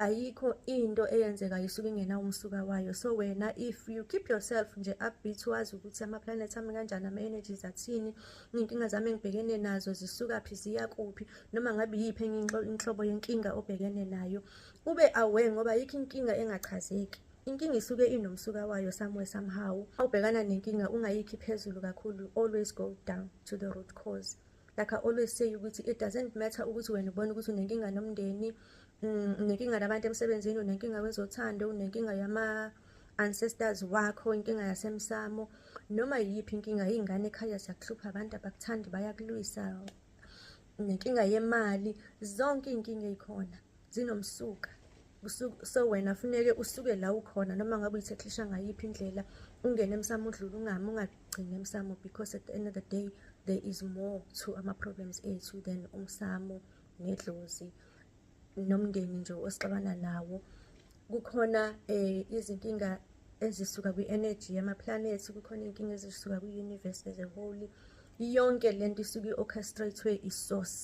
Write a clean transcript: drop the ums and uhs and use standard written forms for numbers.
Ayikho into eyenzekayo isuke ingenawo umsuka wayo. So wena, if you keep yourself nje upbeat, wazi ukuthi ama-planets ami kanjani, ama-energies athini, iy'nkinga zami engibhekene nazo zisukaphi, ziya kuphi, noma ngabe iyiphi enye inhlobo yenkinga obhekene nayo, ube aware, ngoba ayikho inkinga engachazeki. Inkinga isuke inomsuka wayo somewhere, somehow. Awubhekana nenkinga, ungayikhi phezulu kakhulu, always go down to the root cause. Like I always say ukuthi it doesn't matter ukuthi wena ubona ukuthi unenkinga nomndeni, unenkinga nabantu emsebenzini, unenkinga kwezothando, unenkinga yama-ancestors wakho, inkinga yasemsamo, noma yiyiphi inkinga, iy'ngane ekhaya ziyakuhlupha, abantu abakuthandi, bayakulwisa, nenkinga yemali, zonke iy'nkinga ey'khona zinomsuka. So wena funeke usuke la ukhona, noma ngabe uyitheklisha ngayiphi indlela, ungene emsamo, udlule, ungami, ungagcini emsamo, because at the end of the day there is more to ama-problems ethu than umsamo nedlozi nomndeni nje osixabana nawo. Kukhona izinkinga ezisuka kwi-energy yama-planets, kukhona iy'nkinga ezisuka kwi-universe as a whole. Yonke lento isuke i-orchestrate-we i-source.